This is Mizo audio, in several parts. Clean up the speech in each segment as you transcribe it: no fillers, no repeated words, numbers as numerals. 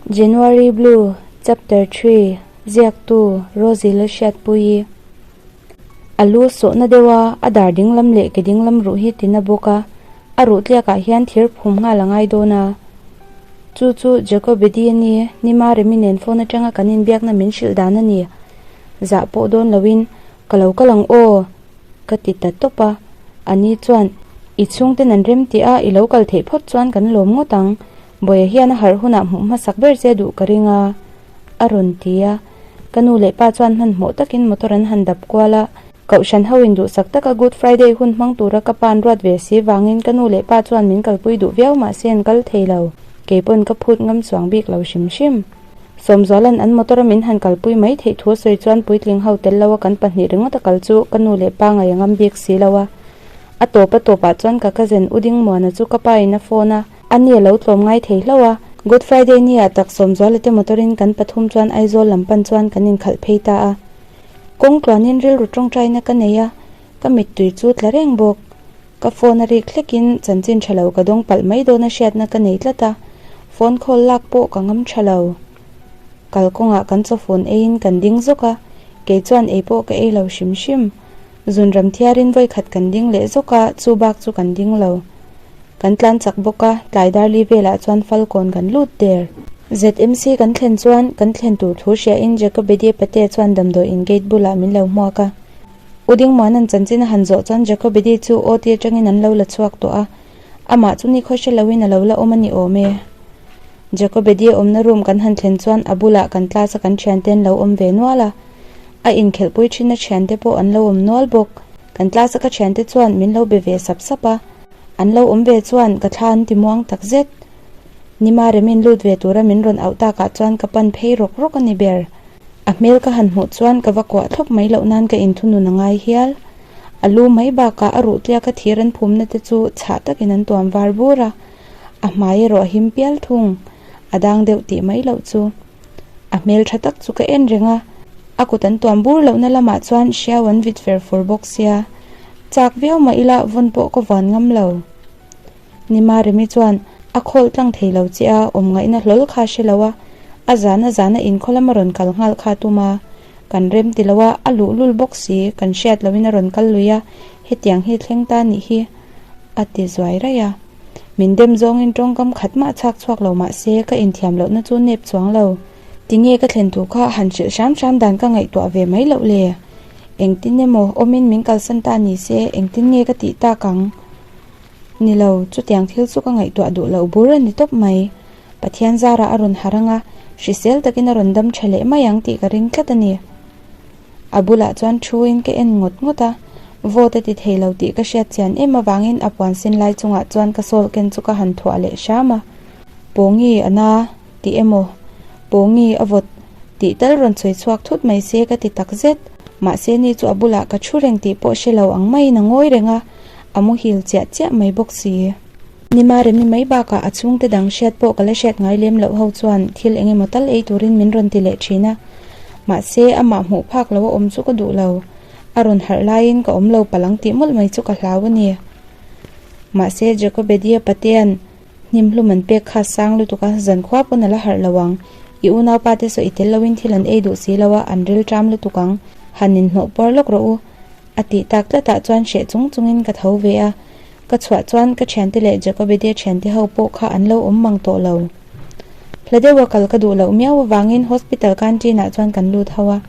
January Blue, Chapter Three, Ziaktu, Rosie Lalhriatpuii. A lu sawhna deuh a, a dar dinglam leh ke dinglam ruh hi tina bawk a, a ruh tliakah hian thir phum nghal a ngai dawn a. Chu chu Jacobedi a ni, Nima Remi nen phone atanga kan inbiakna min hrilh dan a ni. Zah pawh dawn loin, Ka lo kal ang aw! Ka ti ta tawp a, ani chuan, I chhungten an rem tih a, i lo kal theih phawt chuan kan lawm ngawt ang. Bawiha hian a harh hunah hmuh hmasak ber che duh ka ring a, a rawn ti a. Ka nu leh pa chuan hmanhmawh takin motor an han dap kual a. Kohhran ho in duhsak taka Good Friday hun hmang tura ka pa an ruat ve si vangin ka nu leh pa chuan min kalpui duh viau mahse an kal thei lo. Keipawn ka phut ngam chuang bik lo hrim hrim. Sawmzuala'n an motor a min han kalpui mai theih thu a sawi chuan puitling ho tel lo a kan pahnih ringawt a kal chu ka nu leh pa ngaih a ngam bik si lo a. A tawp a tawpah chuan ka cousin U Dingmuana chu ka pa in a phone a, a ni a lo tlawm ngai thei hlauh a. Good Friday ni ah tak Sawmzuala te motor in kan pathum chuan Aizawl lam pan chuan kan inkhalh phei ta a. Kawng tluanin rilru tawngtaina ka nei a, ka mittui chu tla reng bawk. Ka phone a rik hlekin chanchin tha lo ka dawng palh mai dawn a hriatna ka nei tlat a, phone call lak pawh ka ngam tha lo. Kalkawngah kan chawfun eiin kan ding zawk a, kei chuan ei pawh ka ei lo hrim hrim. Zunram thiarin vawikhat kan ding leh zawk a, chu bak chu kan ding lo. Kan tlan chak bawk a, tlai darli velah chuan Falkawn kan lut der. ZMC kan thlen chuan kan thlen tur thu hriain Jacobedie Pate chuan damdawiin gate bulah min lo hmuak a. U Dingmuana'n chanchin a han zawh chuan Jacobedi chu OT atangin an lo la chhuak tawh a, amah chu nikhaw hre loin a lo la awm a ni awm e. Jacobedi awmna room kan han thlen chuan a bulah kan class a kan thiante an lo awm ve nual a, a inkhelhpui thin a thiante pawh an lo awm nual bawk. Kan class a ka thiante chuan min lo be ve sap sap a, an lo awm ve chuan ka thla an ti muang tak zet. Nima Remin lut ve tura min rawn auh takah chuan ka pan phei rawk rawk a ni ber. A hmel ka han hmuh chuan ka va kuah thlawp mai loh nan ka inthunun a ngai hial. A lu mai bakah a ruh tliaka thir an phumna te chu chhah takin an tuam var bur a, a hmai erawh a him pial thung. A dang deuh tih mai loh chu. A hmel tha tak chu ka en reng a, a kut an tuam bur lohna lamah chuan hriau an vit fer fur bawk sia. Chak viau mah ila vawn pawh ka vuan ngam lo. Nima Remi chuan a khawl tlang thei lo che a, awm ngaihna hlawl kha hre lo a, a zana zana inkhaw lama rawn kal nghal kha tum a, kan rem ti lo a, a luhlul bawk si, kan hriat loin a rawn kal lui a, hetiang hi thleng ta nih hi, a ti zuai raih a. Min dem zawngin tawngkam khat mah chhak chhuak lo mah se, ka inthiam lohna chu nep chuang lo. Tinge ka thlen tur kha han hrilh hram hram dan ka ngaihtuah ve mai loh le? Engtin emaw awmin min kalsan ta ni se, engtin nge ka tih tak ang? Ni lo, chutiang thil chu ka ngaihtuah duh loh bur a ni tawp mai. Pathian zarah a rawn harh ang a, hrisel takin a rawn dam tha leh mai ang tih ka ring tlat a ni. A bulah chuan thuin ka en ngawt ngawt a, vote a ti thei lo tih ka hriat chian em avangin a puan sin lai chungah chuan ka sawl ken chu ka han thuah leh hram a. Pawngi a na tih emaw, Pawngi a vawt tih tal rawn sawi chhuak thut mai se ka ti tak zet. Mahse ni chu a bulah ka thu reng tih pawh hre lo ang maiin a ngawi reng a, A muhil chiah chiah mai bawk si. Nima Remi mai bakah a chhungte dang hriat pawh ka la hriat ngai lem loh ho chuan thil eng emaw tal ei turin min rawn ti leh thin a. Mahse, amah hmuh phak lo a awm chu ka duh lo. A rawn harh laiin ka awm lo palang tih mawlh mai chu ka hlau a ni. Mahse, Jacobedia Patea'n hnim hlum an pek kha sang lutuk a, zankhua pawn a la harh lo ang. I unaupa te saw i tel loin thil an ei duh si lo a, an rilṭam lutuk ang. Han inhnawh puar lawk rawh u. A tih tak tlatah chuan hreh chung chungin ka tho ve a, ka chhuah chuan ka thiante leh Jacobede thiante ho pawh kha an lo awm mang tawh lo. Hla deuha kal ka duh loh miau avangin hospital canteen ah chuan kan lut ho a,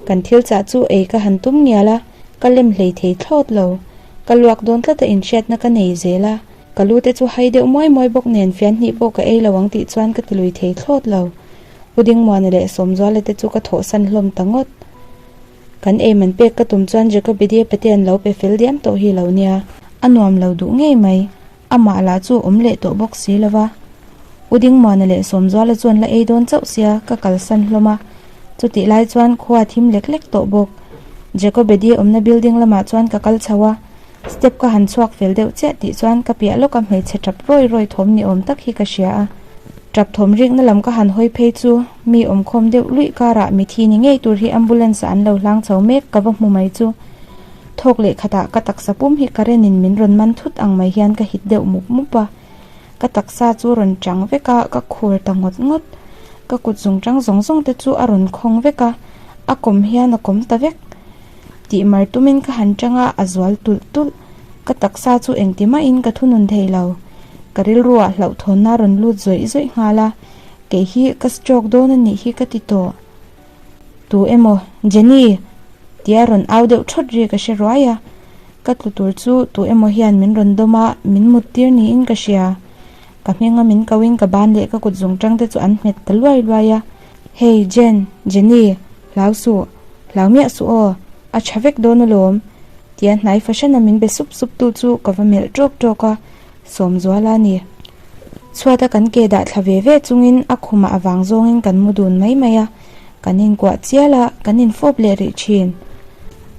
kan thil chah chu ei ka han tum ngial a, ka lem hlei thei thlawt lo. Ka luak dawn tlata inhriatna ka nei zel a, ka lu te chu hai deuh muai muai bawk nen fian hnih pawh ka ei lo ang tih chuan ka ti lui thei thlawt lo. U Dingmuana leh Sawmzuala te chu ka thawhsan hlawm ta ngawt. Kan ei man pek ka tum chuan Jacobidie pate an lo pe fel diam tawh hi lo nia. A nuam lo duh ngei mai. Amah lah chu awm leh tawh bawk si lo va. U Dingmuana leh Sawmzuala chuan la ei dawn chauh sia ka kalsan hlawm a. Chutih lai chuan khua thim lek lek tawh bawk. Jacobidie awmna building lamah chuan ka kal chho a. Step ka han chhuak fel deuh chiah tih chuan ka piah lawka hmeichhe tap rawi rawi thawm ni awm tak hi ka hria a. Tap thawm rikna lam ka han hawi phei chu mi awmkhawm deuh luih karah mithi ni ngei tur hi ambulance ah an lo hlang chho mek ka va hmu mai chu. Thawk leh khatah ka taksa pum hi current in min rawn man thut ang mai hian ka hit deuh mup mup a. Ka taksa chu rawn chang vek a, ka khur ta ngawt ngawt. Ka kut zungṭang zawng zawng te chu a rawn khawng vek a, a kawm hian a kawm ta vek. Tih mar tumin ka han ṭang a, a zual tulh tulh. Ka taksa chu engti mahin ka thunun thei lo. Ka rilruah hlauhthawnna a rawn lut zawih zawih nghal a, kei hi ka stroke dawn a nih hi ka ti tawh. Tu emaw, Jenny! tia rawn au deuh ṭhawt ri ka hre ruai a. Ka tlu tur chu tu emaw hian min rawn dawm a, min mut tir niin ka hria. Ka hminga min koin ka ban leh ka kut zungṭang te chu an hmet ta luai luai a. Hey, Jen, Jenny, hlau suh, hlau miah suh aw, a ṭha vek dawn alawm, tia hnai fahran a min be sup sup tu chu ka va melh ṭawk ṭawk a, Sawmzuala a ni. Chhuata kan ke dah thla ve ve chungin a khumah a vang zawngin kan mu dun mai mai a, kan inkuah chial a, kan infawp leh rih thin.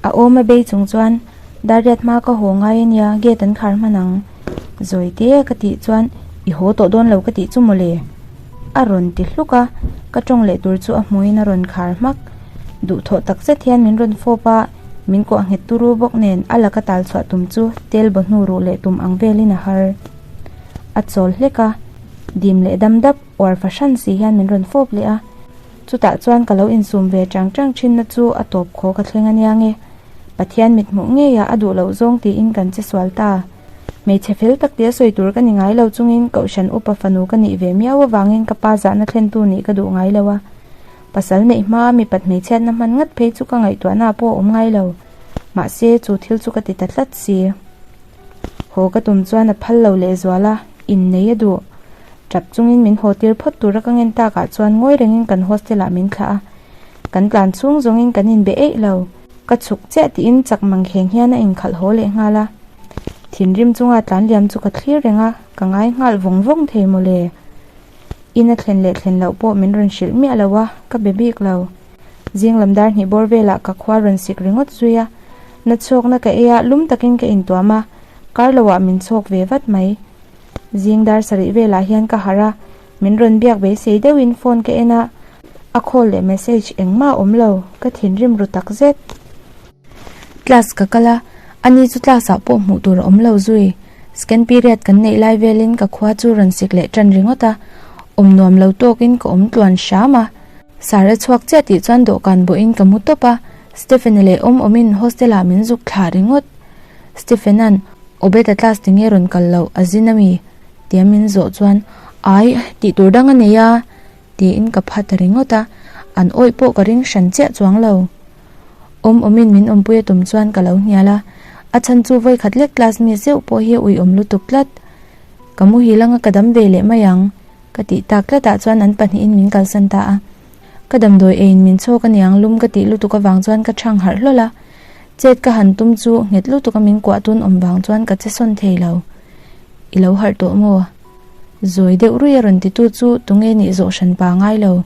A awm a bei chung chuan Dariat hma ka haw ngai a nia, gate an khar hman ang. Zawi te ka tih chuan i haw tawh dawn lo ka tih chu mawle. A rawn ti hluk a, ka tawng leh tur chu a hmuin a rawn khar hmak. Duhthawh tak zet hian min rawn fawp a, min kuah nghet turu bawk nen a laka tal chhuah tum chu tel baw hnu ruh leh tum ang velin a har. A chawl hlek a, dim leh dam dap uar fahran si hian min rawn fawp leh a. Chutah chuan ka lo insum ve chang chang thinna chu a tawp khaw ka thleng a nia nge. Pathian mit hmuh ngeiah a duh loh zawng tiin kan che sual ta. Hmeichhe fel tak tia sawi tur ka ni ngai lo chungin Kohhran upa fanu ka nih ve miau avangin ka pa zahna thlentu nih ka duh ngai lo a. Pasal neih hmaa mipat hmeichhiatna hman ngat phei chu ka ngaihtuahna pawh a awm ngai lo. Mahse, chu thil chu ka ti ta tlat si. Haw ka tum chuan a phal lo lehzual a, innei a duh. Tap chungin min haw tir phawt tura ka ngen takah chuan ngawi rengin kan hostel ah min thlah a. Kan tlan chhung zawngin kan inbe eih lo. Ka chhuk chiah tiin chak mangkheng hian a inkhalh haw leh nghal a. Thinrim chunga tlan liam chu ka thlir reng a, ka ngai nghal vawng vawng thei mawle. In a thlen leh thlen loh pawh min rawn hrilh miah lo a, ka be bik lo. Zing lam dar hnih bawr velah ka khua rawn sik ringawt zui a, na chhawkna ka ei a, lum takin ka intuam a, kar loah min chhawk ve vat mai. Zing dar sarih velah hian ka harh a, min rawn biak beisei deuhin phone ka en a, a call leh message engmah a awm lo, ka thinrim ru tak zet. Class ka kal a, ani chu class ah pawh hmuh tur a awm lo zui. Second period kan neih lai velin ka khua chu rawn sik leh tan ringawt a, awm nuam lo tawkin ka awm tluan hram a. Sar a chhuak chiah tih chuan dawhkan bawhin ka mu tawp a, Stephen-a leh awm awmin hostel ah min zuk thlah ringawt. Stephen-a'n, Obed-a class tinge rawn kal loh a zin ami? tia min zawh chuan, Ai, tih tur dang a nei a, tiin ka pha ta ringawt a, an awih pawh ka ring hran chiah chuang lo. Awm awmin min awmpui a tum chuan ka lo hnial a, a chhan chu vawi khat lek class miss zeuh pawh hi a uiawm lutuk tlat. Ka muhil anga ka dam ve leh mai ang, ka tih tak tlatah chuan an pahnihin min kalsan ta a. Ka damdawi eiin min chhawk aniang lum ka tih lutuk avang chuan ka chhang harh hlawl a. Chet ka han tum chu nghet lutuk a min kuah tun awm vang chuan ka che sawn thei lo. I lo harh tawh maw? Zawi deuh ruih a rawn titu chu tunge nih zawh hran pa ngai lo.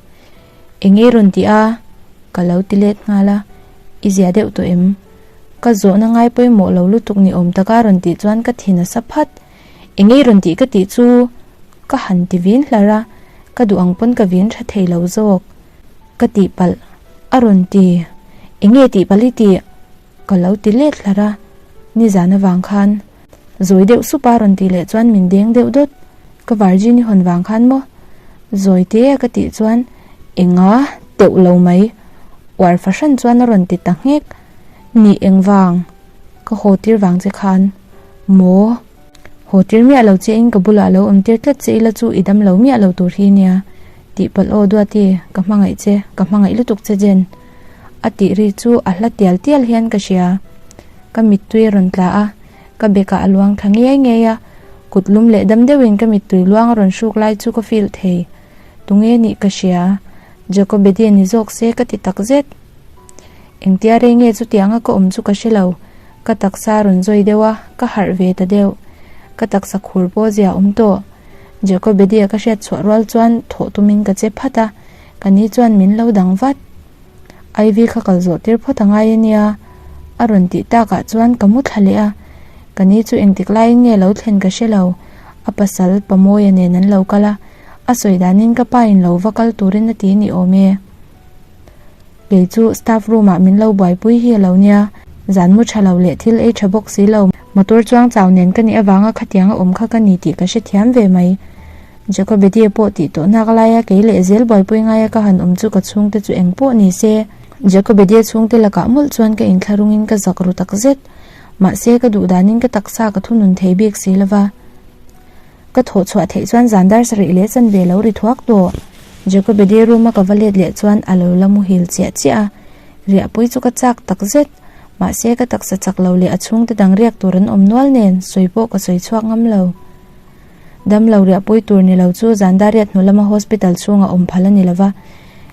Enge rawn ti a? Ka lo ti let nghal a, I zia deuh tawh em? Ka zawhna ngai pawimawh lo lutuk ni awm taka rawn tih chuan ka thin a sa phat. Enge rawn tih ka tih chu ka han ti vin hlar a, ka duh ang pawn ka vin tha thei lo zawk. Ka tihpalh a rawn ti. Enge tihpalh i tih? Ka lo ti let hlar a, nizan avang khan zawi deuh sup a rawn tih leh chuan min deng deuh dawt. Ka virgin i hawn vang khan maw? Zawi te a ka tih chuan enga teuh lo mai. Uar fahran chuan a rawn ti ta nghek. Nih engvang? Ka haw tir vang che khan maw? Haw tir miah lo che in ka bulah lo awm tir tlat che ila chu i dam lo miah lo tur hi nia. Tihpalh aw Duati, ka hmangaih che, ka hmangaih lutuk che Jen. A tih ri chu a hla tial tial hian ka hria. Ka mittui a rawn tla a, ka bekah a luang thla ngei ngei a, kut lum leh dam deuhin ka mittui luang a rawn hruk lai chu ka feel thei. Tunge nih ka hria, Jacobedi a ni zawk se ka ti tak zet. Engtia rei nge chutianga ka awm chu ka hre lo, ka taksa a rawn zawi deuh a, ka harh ve ta deuh. Ka taksa khur pawh zia a awm tawh. Jacobedi-a ka hriat chhuah rual chuan thawh tumin ka che phat a, ka ni chuan min lo dang vat. Ivy kha kal zawh tir phawt a ngai a nia, a rawn tih takah chuan ka mu thla leh a. Ka ni chu engtik laiin nge lo thlen ka hre lo, a pasal Pamawia nen an lo kal a, a sawi danin ka pa in lo va kal turin a ti ni awm e. Kei chu staff room ah min lo buaipui hi a lo nia, zan mu tha lo leh thil ei tha bawk si lo, motor chuang chau nen ka nih avanga khatiang a awm kha ka ni tih ka hrethiam ve mai. Jacobedi pawh tih tawh nak laia kei leh zel buaipui ngaia ka han awm chu ka chhungte chu eng pawh ni se. Jacobedi chhungte lakah mawlh chuan ka inthlahrungin ka zak ru tak zet. Mahse ka duh danin ka taksa ka thunun thei bik si lova. Ka thawh chhuah theih chuan zan dar sarih leh chanve lo ri thuak tawh. Jacobedi room a ka va let leh chuan a lo la muhil chiah chiah a. Riahpui chu ka chak tak zet. Mahse ka taksa chak lo leh a chhungte dang riak tur an awm nual nen sawi pawh ka sawi chhuak ngam lo. Damlo riahpui tur ni lo chu zan dar riat hnu lama hospital chhungah awm phal a ni lova.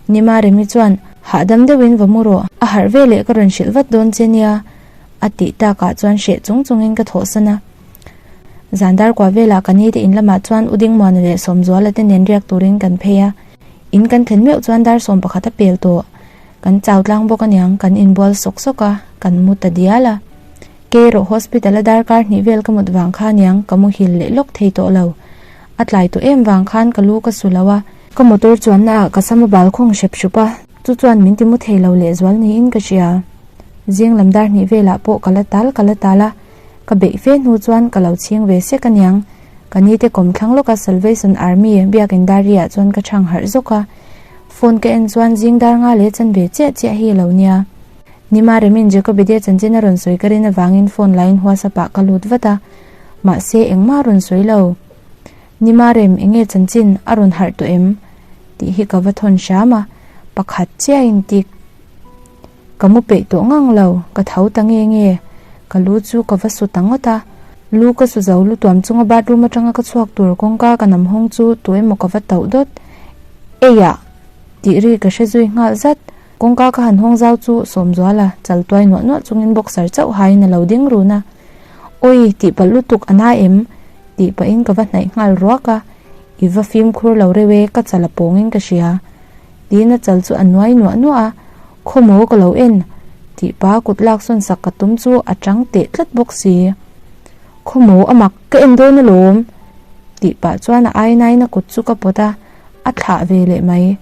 Nima Remi chuan, Hahdam deuhin va mu rawh, a harh ve leh ka rawn hrilh vat dawn che nia, a tih takah chuan hreh chung chungin ka thawhsan a. Zan dar kua velah ka nite in lamah chuan U Dingmuana leh Sawmzuala te nen riak turin kan phei a. In kan thlen meuh chuan dar 11 a pel tawh. Kan chau tlang bawk aniang, kan inbual sawk sawk a, kan mu ta dial a. Kei erawh hospital a darkar hnih vel ka mut vang kha aniang ka muhil leh lawk thei tawh lo. A tlai tawh em vang khan ka lu ka su lo a, ka motor chuanna ah ka sam a bal khawng hrep hrup a, chu chuan min ti mu thei lo lehzual niin ka hria. Zing lam dar hnih velah pawh ka la tal ka la tal a, ka beih fe hnu chuan ka lo chhing ve sek aniang. Ka ni te kawmthlang lawka Salvation Army biakin dar-i ah chuan ka chhang harh zawk a, phone ka en chuan zing dar nga leh chanve chiah chiah hi a lo nia. Nima Remin Jacobide chanchin a rawn sawi ka rin avangin phone lain WhatsApp ah ka lut vat a, mahse engmah a rawn sawi lo. Nima Rem enge chanchin a rawn harh tawh em? tih hi ka va thawn hram a, pakhat chiahin tik. Ka mu peih tawh ngang lo, ka tho ta nge nge. Ka lu chu ka va su ta ngawt a, lu ka su zo lu tuam chunga bathroom atanga ka chhuak tur kawngka ka nam hawng chu tu emaw ka va tauh dawt. Eiah! tih ri ka hre zui nghal zat. Kawngka ka han hawng zau chu Sawmzuala chal tuai nuah nuah chungin boxer chauh haiin a lo ding run a. Awi, tih palh lutuk a na em? tih pahin ka va hnaih nghal ruak a, I va fimkhur lo reuh e, ka chal a pawngin ka hria. Tiin a chal chu a nuai nuah nuah a, Khawmaw ka lo en? tih pa kut lak sawn sak ka tum chu a chang teh tlat bawk si. Khawmaw a mak, ka en dawn alawm? tih pah chuan a ainain a kut chu ka pawt a, a thlah ve leh mai.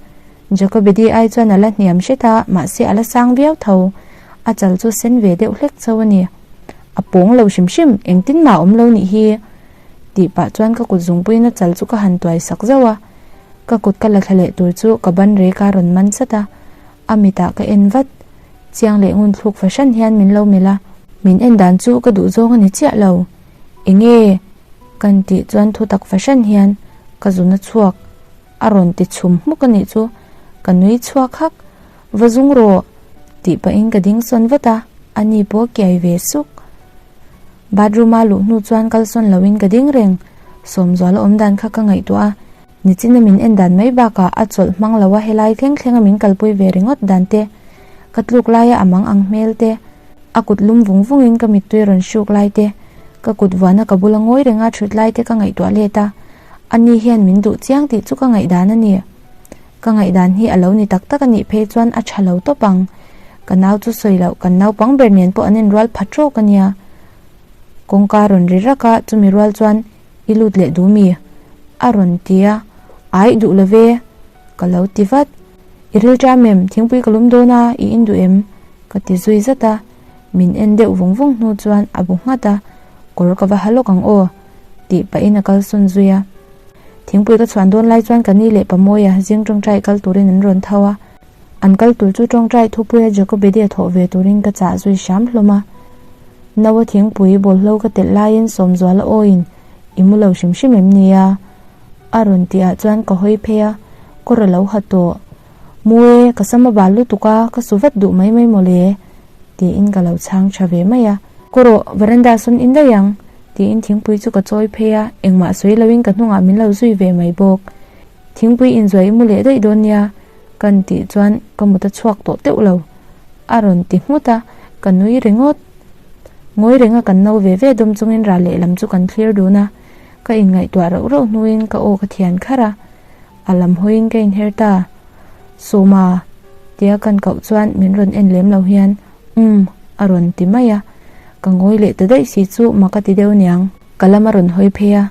Jacobedi ai chuan a la hniam hret a, mahse a la sang viau tho. A chal chu sen ve deuh hlek chauh a ni. A pawng lo hrim hrim, engtin mah a awm lo nih hi. Tih pah chuan ka kut zungpuiin a chal chu ka han tuai sak zauh a. Ka kut ka la thla leh tur chu ka ban rek a rawn man chat a. A mitah ka en vat. Chiang leh ngun thluk fahran hian min lo melh a. Min en dan chu ka duh zawng a ni chiah lo. Enge? Kan tih chuan thutak fahran hian ka zun a chhuak. A rawn ti chhum hmuk a nih chu, ka nui chhuak hak. Va zung rawh! tih pahin ka ding sawn vat a, a ni pawh kiai ve suk. Bathroom a luh hnu chuan kal sawn loin ka ding reng. Sawmzuala awm dan kha ka ngaihtuah a, nichina min en dan mai bakah a chawlh hmang lo a helai thleng thlenga min kalpui ve ringawt dan te, ka tluk laia a mang ang hmel te, a kut lum vung vungin ka mittui rawn hruk lai te, ka kut vuana ka bula ngawi renga thut lai te ka ngaihtuah let a. Ani hian min duh chiang tih chu ka ngaihdan a ni. Ka ngaihdan hi a lo ni tak tak a nih phei chuan a tha lo tawp ang. Ka nau chu sawi loh, kan naupang ber nen pawh an inrual pha trawk a nia. Kawngka rawn ri rak a, chumi rual chuan i lut leh duh mi? A rawn ti a, Aih duh lo ve, ka lo ti vat. I rilṭam em? Thingpui ka lum dawn a, i induh em? Ka ti zui zat a, min en deuh vung vung hnu chuan a bu nghat a, Kawr ka va ha lawk ang aw. Tih pahin a kalsawn zui a. Thingpui ka chhuan dawn lai chuan ka ni leh Pamawia zing tawngtai kal turin an rawn tho a. An kal tur chu tawngtai thupuia Jacobedi a thawh ve turin ka chah zui hram hlawm a. Naua thingpui bawlhlo ka telh laiin Sawmzuala awiin i mu lo hrim hrim em nia? A rawn tih ah chuan ka hawi phei a, kawr a lo ha tawh. Mu e, ka sam a bal lutuk a, ka su vat duh mai mai mawle, tiin ka lo chhang tha ve mai a. Kaw rawh, veranda sawn in daih ang, tiin thingpui chu ka chawi phei a, engmah sawi loin ka hnungah min lo zui ve mai bawk. Thingpui inzuai i mu leh daih dawn nia, kan tih chuan ka mut a chhuak tawh teuh lo, a rawn ti nghut a, ka nui ringawt. Ngawi renga kan no ve ve dawm chungin ral lehlam chu kan thlir dun a, ka inngaihtuah rauh rauh hnuin ka aw ka thian kharh a. A lam hawiin ka inher ta. Sawma! tia kan koh chuan min rawn en lem lo hian Umm! a rawn ti mai a. Ka ngawi leh ta daih si chu mak a ti deuh niang. Ka lam a rawn hawi phei a.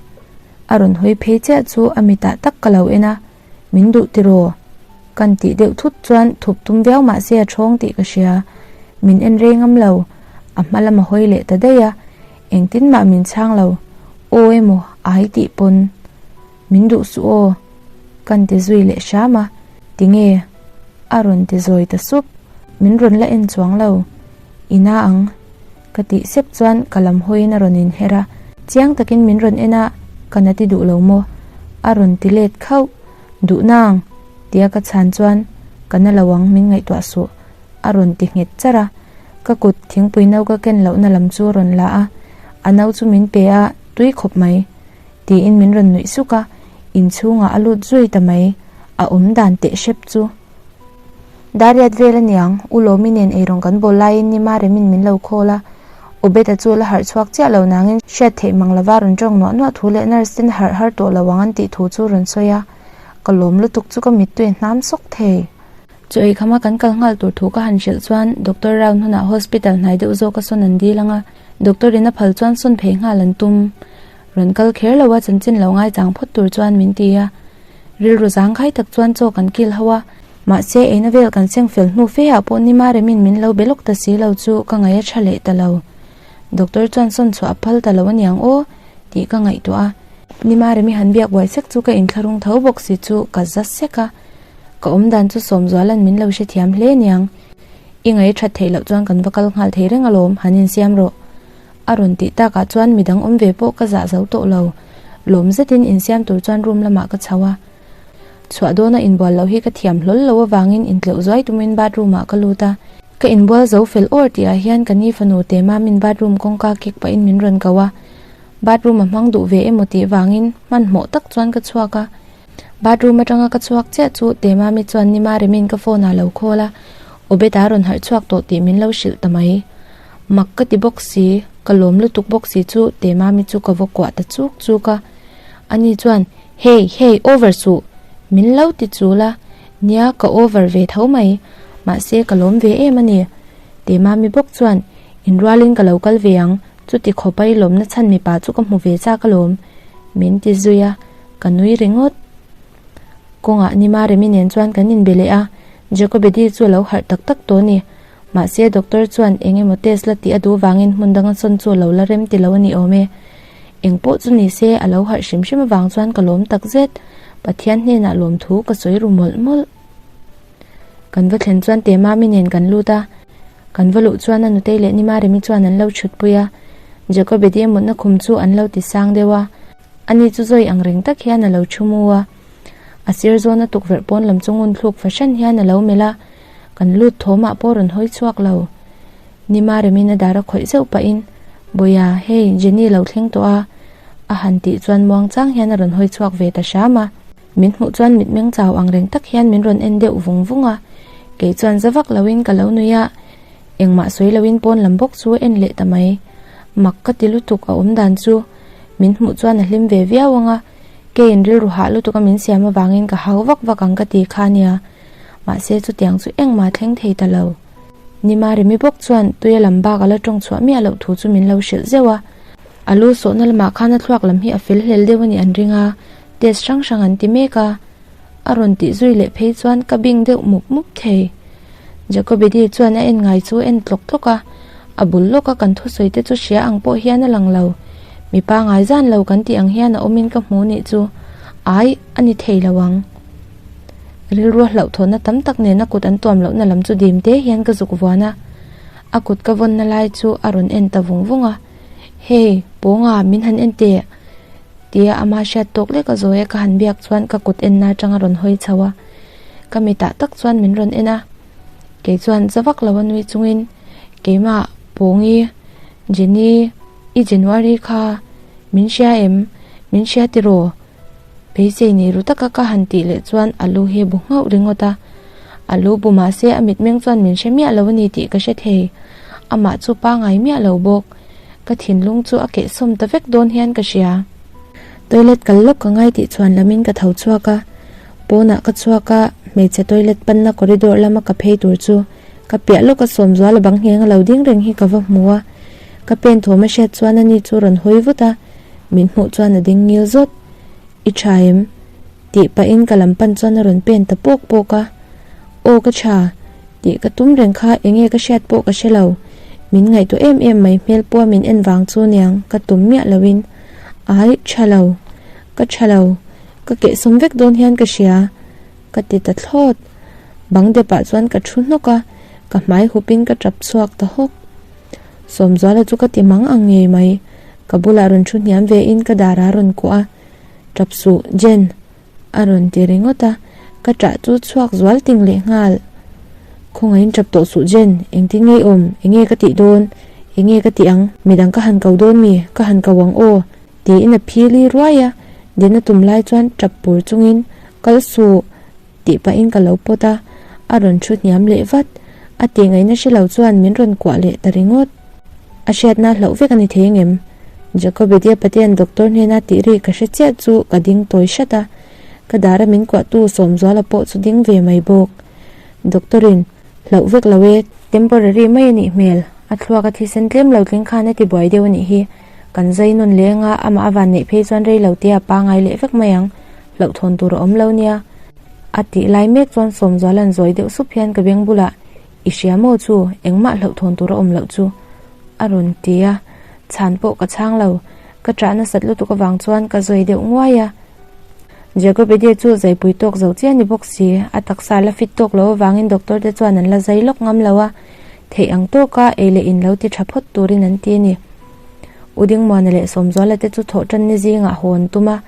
A rawn hawi phei chiah chu a mitah tak ka lo en a, Min duh tiraw? Kan tih deuh thut chuan thup tum viau mah se a ṭhawng tih ka hria. Min en rei ngam lo. A hma lam a hawi leh ta daih a. Engtin mah min chhang lo. Aw emaw ai tih pawn. Min duh suh aw, kan ti zui leh hram a, tinge? A rawn ti zawi ta sup. Min rawn la en chuang lo. I na ang, ka tih sep chuan ka lam hawiin a rawn inher a, chiang takin min rawn en a, ka na ti duh lo maw? A rawn ti let khauh. Duh nang, tia ka chhan chuan ka na lo ang min ngaihtuah suh, a rawn ti nghet charh a. Ka kut thingpui no ka ken lohna lam chu a rawn la a, a no chu min pe a, tui khawp mai. Tiin min rawn nuih suk a, inchhungah a lut zui ta mai, a awm dan teh hrep chu. Dariat vel aniang, U Lawmi nen eirawng kan bawl laiin Nima Remin min lo call a, Obed-a chu la harh chhuak chiah lo nangin hriat theih mang lova rawn tawng nuah nuah thu leh nurse ten harh har tawh lo ang an tih thu chu rawn sawi a, ka lawm lutuk chu ka mittui a hnam sawk thei. Chaw ei khama kan kal nghal tur thu ka han hrilh chuan Doctor round hunah hospital hnai deuh zawk a sawn an dil ang a, Doctor in a phal chuan sawn phei nghal an tum. Rawn kal kher lo a chanchin lo ngaichang phawt tur chuan min ti a, rilru zangkhai tak chuan chaw kan kil ho a, mahse eina vel kan seng fel hnu fe ah pawh Nima Remin min lo be lawk ta si lo chu ka ngaih a tha leh ta lo. Doctor chuan sawn chhuah a phal ta lo aniang aw tih ka ngaihtuah a, Nima Remi han biak buai sek chu ka inthlahrung tho bawk si chu ka za sek a, ka awmdan chu Sawmzuala'n min lo hrethiam hle aniang. I ngaih a that theih loh chuan kan va kal nghal thei reng alawm, han insiam rawh. A rawn tih takah chuan midang awm ve pawh ka zah zo tawh lo. Lawm zetin insiam tur chuan room lamah ka chho a. Chhuah dawna inbual loh hi ka thiam hlawl lo avangin intleuh zuai tumin bathroom ah ka lut a. Ka inbual zo fel awr tihah hian ka ni fanu te mamin bathroom kawngka kek pahin min rawn ko a. Bathroom a hmang duh ve emaw tih vangin hmanhmawh tak chuan ka chhuak a. Bathroom atanga ka chhuak chiah chu te mami chuan ni Maremin ka phone ah lo call a. Obed-a rawn harh chhuak tawh tih min lo hrilh ta mai. Mak ka ti bawk si, ka lawm lutuk bawk si chu te mami chu ka va kuah ta chuk chuk a. Ani chuan, Hey, hey, over suh! Min lo ti chul a, nia ka over ve tho mai, mahse ka lawm ve em a ni. Te mami bawk chuan, Inrualin ka lo kal ve ang, chuti khawpa i lawmna chhan mipa chu ka hmu ve chak alawm, min ti zui a, ka nui ringawt. Kawngah Nima Remi nen chuan kan inbe leh a, Jacobedi chu a lo harh tak tak tawh a ni. Mahse doctor chuan eng emaw test la tih a duh vangin hmun danga sawn chu a lo la rem ti lo a ni awm e. Eng pawh chu ni se a lo harh hrim hrim avang chuan ka lawm tak zet. Pathian hnenah lawmthu ka sawi ru mawlh mawlh. Kan va thlen chuan Temami nen kan lut a, kan va luh chuan a nutei leh Nima Remi chuan an lo chhutpui a. Jacobedi a mutna khum chu an lo ti sang deuh a. Ani chu zawi ang reng tak hian a lo thu mu a, a sir zawna tukverh pawn lam chu ngun thluk fahran hian a lo melh a, kan lut thawmah pawh rawn hawi chhuak lo. Nima Remin a dar a khawih zeuh pahin, Bawiha, hei, Jenny lo thleng tawh a, a han tih chuan muang chang hian a rawn hawi chhuak ve ta hram a. Min hmuh chuan mitmeng chau ang reng tak hian min rawn en deuh vung vung a, kei chuan za vak loin ka lo nui a, Engmah sawi loin pawn lam bawk chu en leh ta mai. Mak ka ti lutuk a awm dan chu. Min hmuh chuan a hlim ve viau ang a, keiin rilru hah lutuk a min siam avangin ka hau vak vak ang ka ti kha nia. Mahse chutiang chu engmah thleng thei ta lo. Nima Remi bawk chuan tuia lam bak a la tawng chhuah miah loh thu chu min lo hrilh zeuh a. A lu sawhna lamah khan a thluak lam hi a fel hlel deuh a nih an ring a, test hrang hrang an ti mek a. A rawn tih zui leh phei chuan ka bing deuh mup mup thei. Jacobedi chuan a en ngai chu en tlawk tlawk a, a bul lawka kan thusawi te chu hria ang pawh hian a lang lo. Mipa ngai zan lo kan tih ang hian a awmin ka hmu nih chu ai a ni thei lo ang. Rilrua hlauhthawnna tam tak nen a kut an tuam lohna lam chu dim te hian ka zuk vuan a, a kut ka vawnna lai chu a rawn en ta vung vung a, Hey, Pawnga, min han en teh! Tia ama hriat tawk lek a zawi a ka han biak chuan ka kut enna atang a rawn hawi chho a, ka mitah tak chuan min rawn en a, kei chuan za vak lo a nui chungin keimah Pawngi, Jenny, i January kha min hria em? Min hria tiraw? Beisei nei ru taka ka han tih leh chuan a lu hi a bu nghauh ringawt a, a lu bu mahse a mitmeng chuan min hre miah lo a ni tih ka hre thei, amah chu pangai miah lo bawk. Ka thinlung chu a kehsawm ta vek dawn hian ka hria. Toilet kal lawk ka ngai tih chuan lamin ka tho chhuak a, pawnah ka chhuak a, hmeichhe toilet panna corridor lama ka phei tur chu ka piah lawk a sawmzual a bang ngheng a lo ding reng hi ka va hmu a, ka pen thawm a hriat chuan ani chu rawn hawi vut a, min hmuh chuan a ding ngil zawt. I tha em? Tih pahin ka lam pan chuan a rawn pen ta pawk pawk a, Aw ka tha, tih ka tum reng kha enge ka hriat pawh ka hre lo, min ngaihtuah em em mai hmel pawha min en vang chu niang ka tum miah loin, Ai, tha lo, ka tha lo, Ka kehsawm vek dawn hian ka hria, ka ti ta thlawt. Bang depah chuan ka thu hnawk a, ka hmai hupin ka tap chhuak ta hawk. Sawmzuala chu ka ti mang ang ngei mai. Ka bulah rawn thu hniam ve in ka dar a rawn kuah a, Tap suh, Jen, a rawn ti ringawt a, ka ṭah chu chhuak zual ting leh nghal. Khawngaihin ṭap tawh suh Jen, engtin ngei awm, enge ka tih dawn, enge ka tih ang, midang ka han ko dawn mi, ka han ko ang aw, tiin a phili ruai a, dena tum lai chuan ṭap pur chungin, Kal suh, tih pahin ka lo pawt a, a rawn ṭhu hniam leh vat, a tih ngaihna hre lo chuan min rawn kuah leh ta ringawt. A hriatna hlauh vek a ni thei engem? Jacobedia Patian doctor hnena tih ri ka hre chiah chu ka ding tawi hrat a, ka dara min kuahtu Sawmzuala pawh chu ding ve mai bawk. Doctor-in, Hlauh vek lo e, temporary mai a nih hmel, a thluak a thisen tlem lo tling khan a ti buai deuh a nih hi, kan zai nawn leng a, amah a van neih phei chuan rei lo te a pangai leh vek mai ang, hlauhthawn tur a awm lo nia. A tih lai mek chuan Sawmzuala'n zawi deuh sup hian ka beng bulah, I hria maw chu, engmah hlauhthawn tur a awm loh chu, a rawn ti a, chhan pawh ka chhang lo, ka ṭah nasat lutuk avang chuan ka zawi deuh nguai a. Jacobede chu zaipui tawk zo chiah ni bawk si, a taksa la fit tawk lo avangin doctor te chuan an la zai lawk ngam lo a, theih ang tawka ei leh in lo ti ṭha phawt turin an ti a ni. U Dingmuana leh Sawmzuala te chu thawh ṭan ni zingah haw an tum a,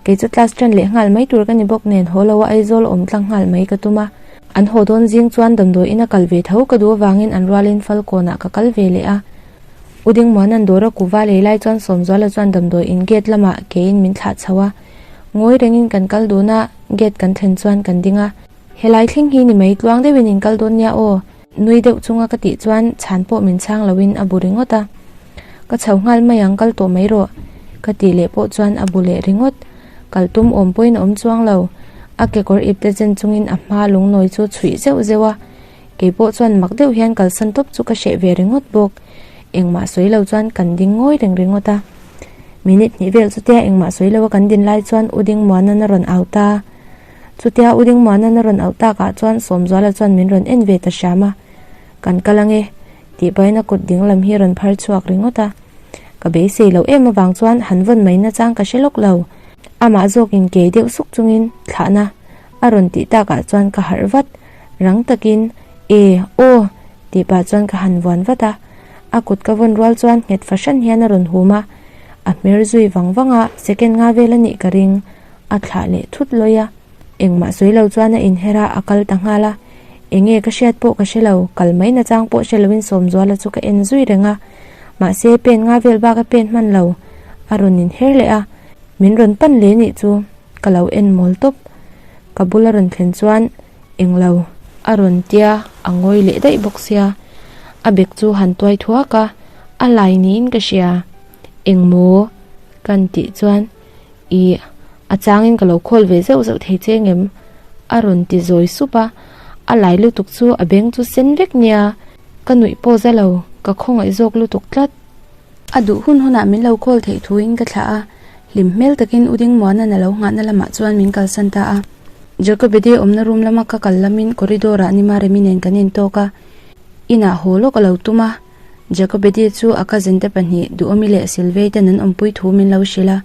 Kei chu class ṭan leh nghal mai tur ka ni bawk nen haw lo a Aizawl awm tlang nghal mai ka tum a. An haw dawn zing chuan damdawi ina kal ve tho ka duh avangin an rualin Falkawnah ka kal ve leh a. U Dingmuana'n dawra kuva lei lai chuan Sawmzuala chuan damdawi in gate lamah keiin min thlah chho a. Ngawi rengin kan kal dun a, gate kan thlen chuan kan ding a. Helai thleng hi ni mai tluang deuhin in kal dawn nia aw, nui deuh chunga ka tih chuan chhan pawh min chhang loin a bu ringawt a. Ka chho nghal mai ang kal tawh mai rawh, ka tih leh pawh chuan a bu leh ringawt. Kal tum awm pawhin a awm chuang lo. A kekawr ip te chen chungin a hma lungnawi chu chhuih zeuh zeuh a. Kei pawh chuan mak deuh hian kalsan tawp chu ka hreh ve ringawt bawk. Engmah sawi lo chuan kan ding ngawi reng ringawt a. Minute hnih vel chutia engmah sawi lo a kan din lai chuan U Dingmuana'n a rawn au ta. Chutia U Dingmuana'n a rawn auh takah chuan Sawmzuala chuan min rawn en ve ta hram a, Kan kal ange, tih pahin a kut dinglam hi a rawn phar chhuak ringawt a. Ka beisei loh em avang chuan han vawn mai nachang ka hre lawk lo. Amah zawkin kei deuh suk chungin thlahna a rawn tih takah chuan ka harh vat, rang takin, E, aw, tih pah chuan ka han vuan vat a. A kut ka vawn rual chuan nghet fahran hian a rawn hum a, a hmer zui vang vang a, second nga vel a nih ka ring. A thlah leh thut lawi a, engmah sawi lo chuan a inher a, a kal ta nghal a. Enge ka hriat pawh ka hre lo, kal mai nachang pawh hre loin Sawmzuala chu ka en zui reng a. Mahse, pen nga vel bak a pen hman lo, a rawn inher leh a, min rawn pan leh nih chu ka lo en mawl tawp. Ka bul a rawn thlen chuan englo a rawn tia a ngawi leh daih bawk sia, a bag chu han tuai thuak a, a lai niin ka hria. Engmaw? Kan tih chuan. Ih, a changin ka lo call ve zeuh zeuh thei che ngem? A rawn ti zawi sup a, a lai lutuk chu a beng chu sen vek nia, ka nuih pawh za lo, ka khawngaih zawk lutuk tlat. A duh hun hunah min lo call theih thuin ka thlah a, hlim hmel takin U Dingmuana'n a lo nghahna lamah chuan min kalsan ta a. Jacobede awmna room lama ka kal lamin corridor-ah Nimaremi nen kan intawk a, inah haw lawk a lo tum a. Jacobedi chu a cousin te pahnih Duhawmi leh Silvei ten an awmpui thu min lo hrilh a,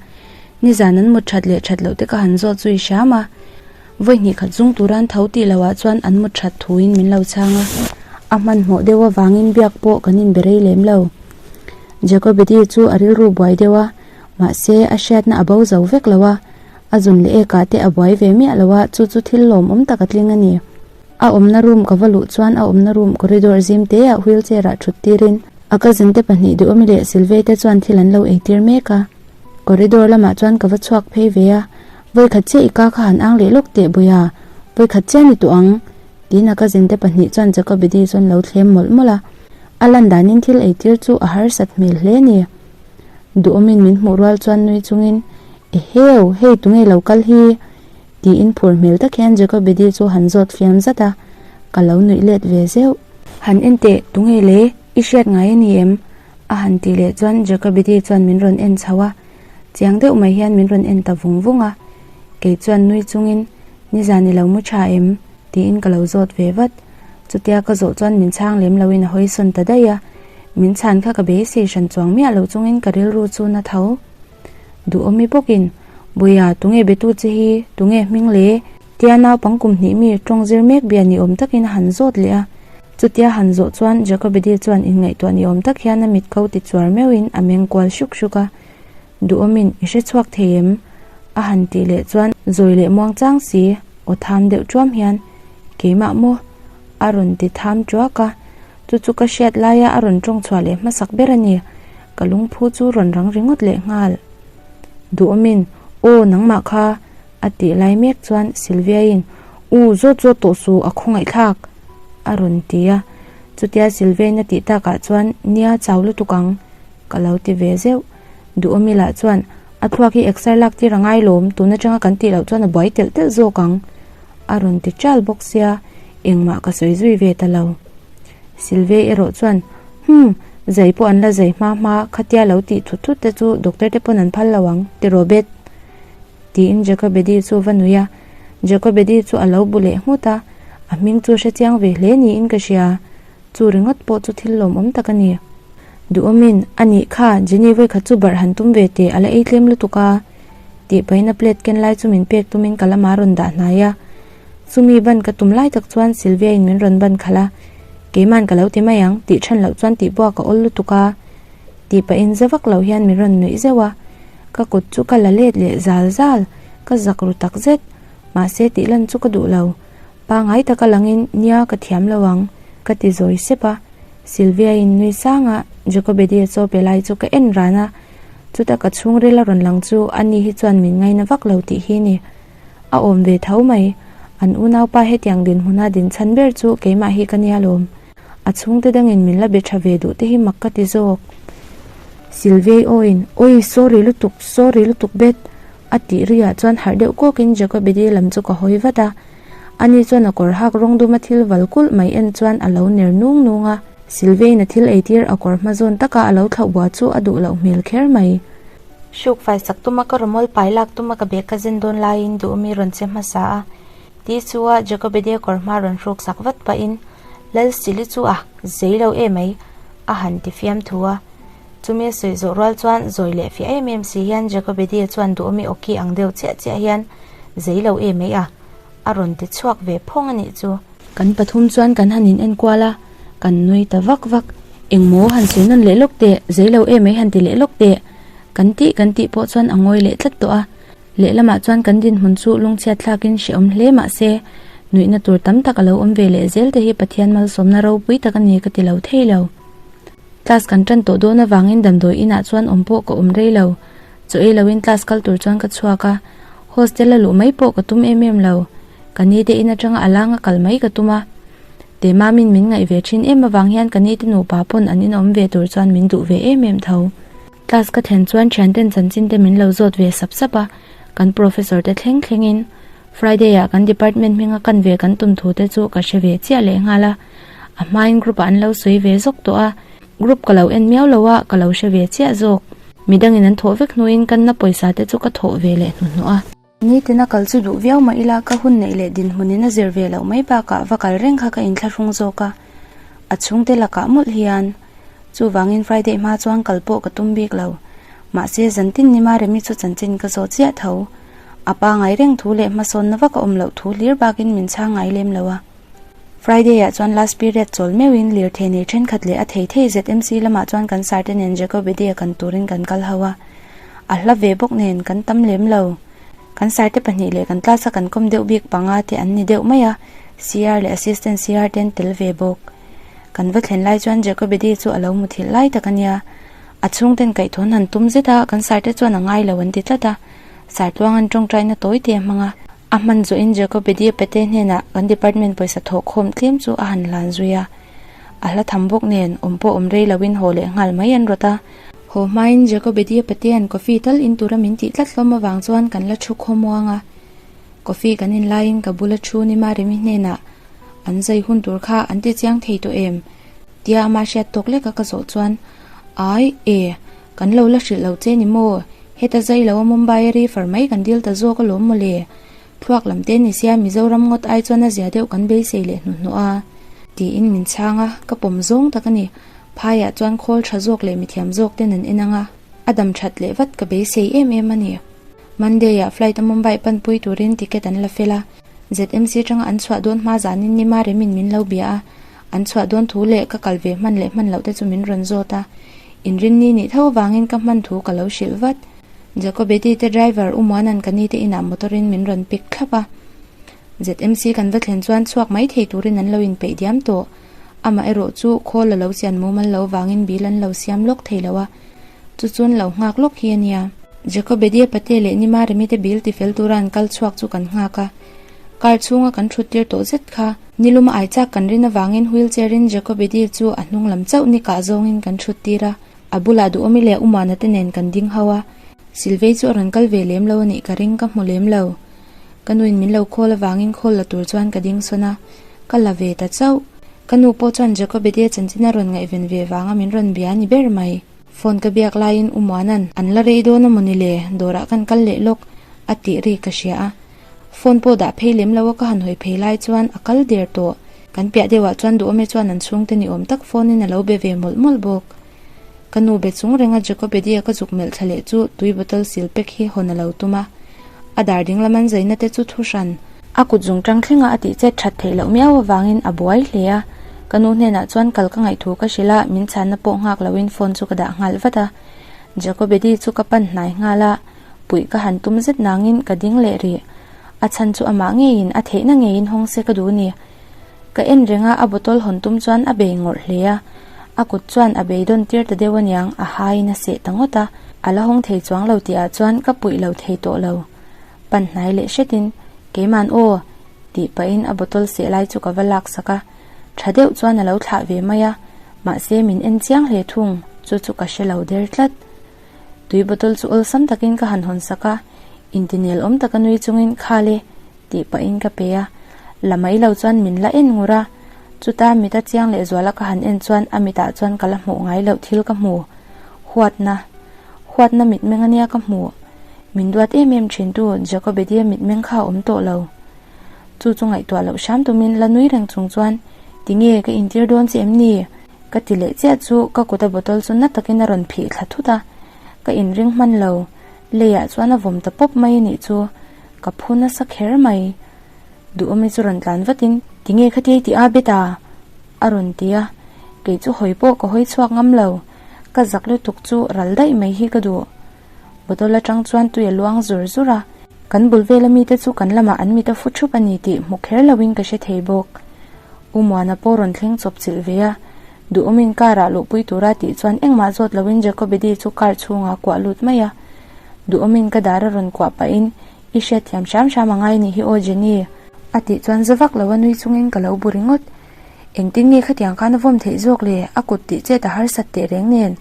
nizan an mut that leh that loh te ka han zawt zui hram a, vawi hnih khat zung tura an tho tih loh ah chuan an mut that thuin min lo chhang a, a hmanhmawh deuh avangin biak pawh kan inbe rei lem lo. Jacobedi chu a rilru buai deuh a, mahse a hriatna a bo zo vek lo a, a zun leh ekah te a buai ve miah lo a, chu chu thil lawmawm tak a tling a ni. A awmna room ka va luh chuan a awmna room corridor zim te ah wheelchair ah thut tirin a cousin te pahnih Duhawmi leh Silvei te chuan thil an lo ei tir mek a. Corridor lamah chuan ka va chhuak phei ve a, Vawikhat chiah i ka kha han ang leh lawk teh Buia, vawikhat chiah ni tawh ang, tiin a cousin te pahnih chuan Jacobedi chu an lo thlem mawlh mawlh a. A lan danin thil ei tir chu a harsat hmel hle a ni. Duhawmin min hmuh rual chuan nui chungin, Eheu, hei tunge lo kal hi? Tiin phur hmel tak hian Jacobedi chu han zawt fiam zat a, ka lo nuih let ve zeuh. Han en teh, tunge le? I hriat ngai a ni em? A han tih leh chuan Jacobedi chuan min rawn en chho a, chiang deuh mai hian min rawn en ta vung vung a. Kei chuan nui chungin, Nizan i lo mu tha em? Tiin ka lo zawt ve vat. Chutia ka zawh chuan min chhang lem loin a hawi sawn ta daih a, min chhan kha ka beisei hran chuang miah lo chungin ka rilru chu na tho. Duhawmi bawkin, Bawiha, tunge betu che hi? Tunge hming le? Tia naupang kum hnih mi tawng zir mek bia ni awm takin a han zawt leh a. Chutia han zawh chuan Jacobedi chuan inngaihtuah ni awm tak hian a mit ko ti chuar meuhin a meng kual hruk hruk a. Duhawmin, I hre chhuak thei em? A han tih leh chuan zawi leh muang chang si, aw tham deuh chuam hian, Keimah maw? A rawn ti tham tuak a. Chu chu ka hriat laia a rawn tawng chhuah leh hmasak ber a ni. Ka lungphu chu rawn rang ringawt leh nghal. Duhawmin, Aw, nangmah kha, a tih lai mek chuan Sylvia-in, U, zawt zawt tawh suh, a khawngaihthlak, a rawn ti a. Chutia Sylvia-in a tih takah chuan, Nia, chau lutuk ang, ka lo ti ve zeuh. Duhawmi lah chuan, A thluak hi exer lak tir a ngai lawm, tun atanga kan tih loh chuan a buai telh telh zawk ang, a rawn ti ṭal bawk sia, engmah ka sawi zui ve ta lo. Sylvia erawh chuan, Hum, zai pawh an la zai hma hma, khatia lo tih thut thut te chu doctor te pawn an phal lo ang, ti Robert. Tiin Jacobedi chu va nui a. Jacobedi chu a lo bu leh nghut a, a hming chu hre chiang ve hle niin ka hria. Chu ringawt pawh chu thil lawmawm tak a ni. Duhawmin, A nih kha, Jenny vawikhat chu barh han tum ve teh, a la ei tlem lutuk a. Tih pahin a plate ken lai chu min pek tumin ka lamah a rawn dah hnai a. Chumi ban ka tum lai tak chuan Sylvia-in min rawn ban khalh a, Keima'n ka lo ti mai ang, tih than loh chuan tihbuak a awl lutuk a. Tih pahin za vak lo hian min rawn nuih zeuh a. Ka kut chu ka la let leh zal zal, ka zak ru tak zet. Mahse tih lan chu ka duh lo. Pangai taka langin, Nia, ka thiam lo ang, ka ti zawi sep a. Sylvia-in nui sanga Jacobedi-a chaw pe lai chu ka en ran a. Chuta ka chhungril a rawn lang chu ani hi chuan min ngaina vak lo tih hi ni. A awm ve tho mai. An unaupa hetiang dinhmuna din chhan ber chu keimah hi ka nia lawm. A chhungte dangin min la be tha ve duh te hi mak ka ti zawk. Sylvia-i awin, Awi, sorry lutuk, sorry lutuk bet! A tih riah chuan harh deuh kawkin Jacobedi lam chu ka hawi vat a. Ani chuan a kawr hak rawng duma thil val kulh mai en chuan a lo ner nung nung a. Sylvain a thil eitir a kawr hma zawn taka a lo thlauh bua chu a duh loh hmel kher mai. Hruk fai sak tuma ka rawmawl pai lak tuma ka bag ka zen dawn laiin duhmi rawn che hmasa a. Ti chu a Jacobede kawr hma rawn hruk sak vat pahin, Lal Sili chu a zei lo e mai, a han ti fiam thu a. Chumi a sawi zawh rual chuan zawi leh fiah em em si hian Jacobede chuan duhmi awki ang deuh chiah chiah hian, Zei lo e mai a, a rawn ti chhuak ve phawng a nih chu. Kan pathum chuan kan han in enkual a, kan nui ta vak vak. Engmaw han sawi nawn leh lawk teh, zei lo e mai han ti leh lawk teh. Kan tih kan tih pawh chuan a ngawi leh tlat tawh a. Lehlamah chuan kan dinhmun chu lungchhiat thlakin hrehawm hle mah se, nuihna tur tam tak a lo awm ve leh zel te hi Pathian malsawmna ropui tak a ni ka ti lo thei lo. Class kan tan tawh dawn avangin damdawi inah chuan awm pawh ka awm rei lo. Chaw ei loin class kal tur chuan ka chhuak a, hostel a luh mai pawh ka tum em em lo. Ka ni te in atanga a langa kal mai ka tum a. Temamin min ngaih ve thin em avang hian ka ni te nupa pawn an inawm ve tur chuan min duh ve em em tho. Class ka thlen chuan thianten chanchin te min lo zawt ve sap sap a, kan professor te thleng thlengin Friday ah kan department hminga kan ve kan tum thu te chu ka hre ve chiah leh nghal a. A hmain group ah an lo sawi ve zawk tawh a, group ka lo en miau lo a, ka lo hre ve chiah zawk. Midangin an thawh vek hnuin kan na pawisa te chu ka thawh ve leh hnuhnawh a. Nitin a kal chu duh viau mah ila ka hun neih leh dinhmunin a zir ve loh mai bakah va kal reng kha ka inthlahrung zawk a, a chhungte lakah mawlh hian. Chuvangin Friday hma chuan kal pawh ka tum bik lo. Mahse zantin ni Maremi chu chanchin ka zawh chiah tho. A pangai reng thu leh hmasawnna vak a awm loh thu hlir bakin min chhang ngai lem lo a. Friday ah chuan last period chawl meuhin lirthei nei thenkhat leh a thei thei ZMC lamah chuan kan sir te nen Jacobede kan turin kan kal ho a. A hla ve bawk nen kan tam lem lo. Kan sir te pahnih leh kan class a kan kawm deuh bik panga te an ni deuh mai a, CR leh assistant CR te an tel ve bawk. Kan va thlen lai chuan Jacobede chu a lo muthilh lai tak a nia. A chhungten kaihthawhn han tum zet a, kan sir te chuan a ngai lo an ti tlat a. Sir tluang an tawngtaina tawi te a hmang a. A hman zawhin Jacobedia Pete hnenah kan department pawisa thawh khawm tlem chu a han hlan zui a. A hla tham bawk nen awm pawh awm rei loin haw leh nghal mai an rawt a. Haw hmain Jacobedia Patea'n coffee tal in tura min tih tlat hlawm avang chuan kan la thu khawmuang a. Coffee kan in laiin ka bula thu ni Maremi hnenah an zai hun tur kha an ti chiang thei tawh em? Tia ama hriat tawk leka ka zawh chuan, Ai, e, kan lo la hrilh lo che ni maw? Heta zai lo a Mumbai a refer mai kan dil ta zawk alawm mawle. Thluak lam te ni sia Mizoram ngawt ai chuan a zia deuh kan beisei leh hnuhnawh a. Tiin min chhang a, ka pawm zawng tak a ni. Phaiah chuan khawl tha zawk leh mithiam zawk ten an en ang a, a dam that leh vat ka beisei em em a ni. Monday ah flight a Mumbai panpui turin ticket an la fel a, ZMC atanga an chhuah dawn hma zanin ni Maremin min lo bia a, an chhuah dawn thu leh ka kal ve hman leh hman loh te chu min rawn zawt a, inrinni nih tho avangin ka hman thu ka lo hrilh vat. Jacobeti te driver U Muanan ka ni te inah motor in min rawn pick thlap a, ZMC kan va thlen chuan chhuak mai thei turin an lo inpeih diam tawh. Amaherawh chu khawl a lo chian mumal lo vangin bill an lo siam lawk thei lo a, chu chuan lo nghak lawk hi a nia. Jacobedia Pate leh Nima Remi te bill tifel tura an kal chhuak chu kan nghak a, car chhunga kan thut tir tawh zet kha. Niluma ai chak kan rin avangin wheelchair in Jacobedia chu a hnung lam chauh ni kah zawngin kan thut tir a, a bulah Duhawmi leh Umana te nen kan ding ho a, Silvei chu a rawn kal ve lem lo a nih ka ring ka hmu lem lo. Ka nuin min lo khawl avangin khawl la tur chuan ka ding sawn a, ka la ve ta chauh. Ka nu pawh chuan Jacobedia chanchin a rawn ngaihven ve vanga min rawn bia a ni ber mai. Phone ka biak laiin U Muana'n an la rei dawn a maw ni le, dawrah kan kal leh lawk a tih ri ka hria a. Phone pawh dah phei lem lo a ka han hawi phei lai chuan a kal der tawh. Kan piah deuhah chuan Duhawmi chuan an chhungte ni awm tak phone in a lo be ve mawlh mawlh bawk. Ka nu be chung renga Jacobedia ka zuk melh thla leh chu tui bottle sil pack hi hawn a lo tum a. A dar ding lam an zaina te chu thu hran. A kut zung tang thlenga a tih chet that theih loh miau avangin a buai hle a. Ka nu hnenah chuan kal ka ngaih thu ka hrilh a, min chhanna pawh nghak loin phone chu ka dah nghal vat a. Jacobedi chu ka pan hnai nghal a, puih ka han tum zet nangin ka ding leh rih. A chhan chu amah ngeiin a theihna ngeiin hawng se ka duh ni. Ka en reng a, a bottle hawn tum chuan a bei ngawrh hle a. A kut chuan a beidawn tir ta deuh aniang, a haiin a seh ta ngawt a. A la hawng thei chuang lo tih ah chuan ka puih lo thei tawh lo. Pan hnai leh hretin, Keiman aw! tih pahin a bottle seh lai chu ka va lak sak a. Tha deuh chuan a lo thlah ve mai a, mahse min en chiang hle thung, chu chu ka hre lo der tlat. Tui bottle chu awlsam takin ka han hawn sak a, intinel awm taka nui chungin, Khale! Tih pahin ka pe a, la mai lo chuan min la en ngur a, chuta mit a chiang leh zuala ka han en chuan a mitah chuan ka la hmuh ngai loh thil ka hmu. Huatna. Huatna mitmeng ania ka hmuh. Min duat em em thin tu Jacobedia mitmeng kha a awm tawh lo. Chu chu ngaihtuah loh hram tumin la nui reng chung chuan Tinge ka intir dawn che em ni? Ka ti leh chiah chu ka kuta bottle chu na takin a rawn phih thla thut a, ka inring hman lo. Leiah chuan a vawm ta pawp mai a nih chu. Ka phu nasa kher mai. Duhawmi chu rawn tlan vatin, Tinge khatia i tih a bet a? a rawn ti a. Kei chu hawi pawh ka hawi chhuak ngam lo. Ka zak lutuk chu ral daih mai hi ka duh. Bottle atang chuan tui a luang zur zur a. Kan bul vela mite chu kan lamah an mit a fu thup a ni tih hmu kher loin ka hre thei bawk. U Muana pawh rawn thleng chawp chilh ve a. Duhawmin car ah luhpui tura tih chuan engmah zawt loin Jacobedi chu car chhungah kuah lut mai a. Duhawmin ka dar a rawn kuah pahin, I hriatthiam hram hram a ngai nih hi aw Jenny. A tih chuan za vak lo a nui chungin ka lo bu ringawt. Engtin nge khatiang khan a vawm theih zawk le, a kut tih chet a harsat teh reng nen.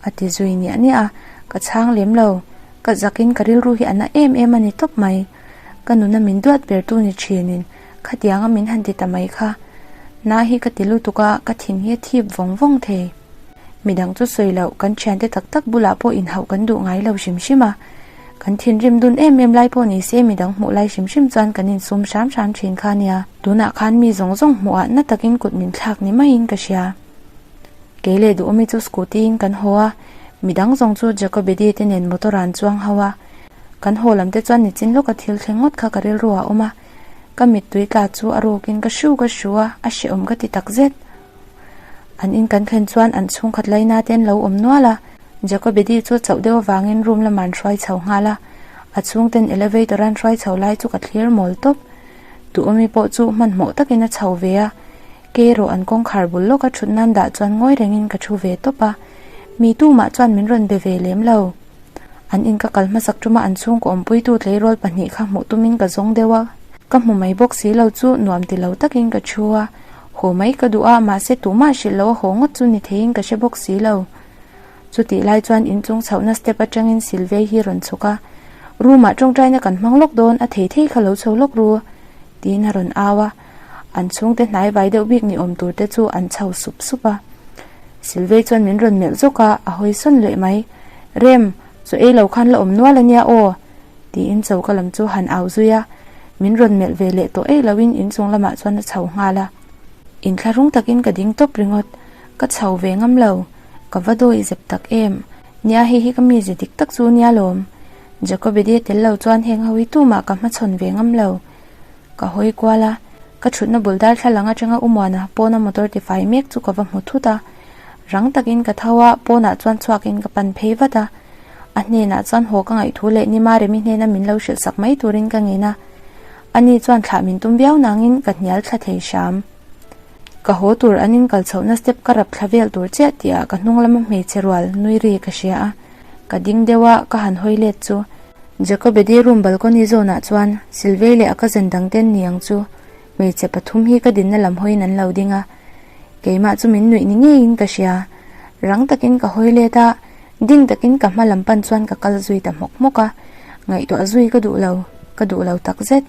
A ti zui niah niah a, ka chhang lem lo. Ka zakin ka rilru hi a na em em a ni tawp mai. Ka nuna min duat ber tu ni thinin khatianga min han ti ta mai kha. Na hi ka ti lutuk a, ka thin hi a thip vawng vawng thei. Midang chu sawi loh, kan thiante tak tak bulah pawh inhauh kan duh ngai lo hrim hrim a. Kan thinrim dun em em lai pawh ni se midang hmuh lai hrim hrim chuan kan insum hram hram thin kha nia. Tunah khan mi zawng zawng hmuhah na takin kut min thlak ni maiin ka hria. Kei leh Duhawmi chu scooty in kan haw a, midang zawng chu Jacobedi te nen motor ah an chuang ho a. Kan haw lam te chuan nichin lawka thil thleng ngawt kha ka rilru ah a awm a. Ka mittui tla chu a rukin ka hru ka hru a, a hrehawm ka ti takzet. An in kan thlen chuan an chhungkhat laina te an lo awm nual a, Jacobedi chu chauh deuh avangin room lamah an hruai chho nghal a, a chhungten elevator an hruai chho lai chu ka thlir mawl tawp. Duhawmi pawh chu hmanhmawh takin a chho ve a, kei erawh an kawngkhar bul lawka thut nan dah chuan ngawi rengin ka thu ve tawp a, mi tumah chuan min rawn be ve lem lo. An in ka kal hmasak tuma an chhungkaw awmpuitu tleirawl pahnih kha hmuh tumin ka zawng deuh a, ka hmu mai bawk si lo chu nuam ti lo takin ka thu a, haw mai ka duh a, mahse tumah hrilh lo a haw ngawt chu ni theiin ka hre bawk si lo. Chutih lai chuan inchung chhohna step atangin Silvei hi rawn chhuk a, Room ah tawngtaina kan hmang lawk dawn, a thei thei kha lo chho lawk ru, tiin a rawn au a, an chhungte hnai vai deuh bik ni awm tur te chu an chho sup sup a. Silvei chuan min rawn melh zawk a, a hawi sawn leh mai. Rem, chaw ei lo khan la awm nual ania aw, tiin choka lam chu han au zui a, min rawn melh ve leh tawh eih loin inchung lamah chuan a chho nghal a. Inthlahrung takin ka ding tawp ringawt, ka chho ve ngam lo, ka va dawi zep tak em, nia hei hi ka mize dik tak chu nia lawm. Jacobedi tel lo chuan heng ho hi tumah ka hmachhawn ve ngam lo. Ka hawi kual a, ka thutna bul darthlalang atanga Umuana pawna motor tifai mek chu ka va hmu thut a. Rang takin ka tho a, pawnah chuan chhuakin ka pan phei vat a. A hnenah chuan haw ka ngaih thu leh Nima Remi hnena min lo hrilh sak mai turin ka ngen a. Ani chuan thlah min tum viau nangin ka hnial thla thei hram. Ka haw tur an in kal chhohna step ka rap thla vel tur chiah tihah ka hnung lama hmeichhe rual nui ri ka hria a. Ka ding deuh a, ka han hawi let chu. Jacobedi room balcony zawnah chuan Silvei leh a cousin dang ten ni ang chu hmeichhe pathum hi ka dinna lam hawiin an lo ding a. Keimah chu min nuih ni ngeiin ka hria. Rang takin ka hawi let a, ding takin ka hma lam pan chuan ka kal zui ta hmawk hmawk a. Ngaihtuah zui ka duh lo, ka duh lo takzet.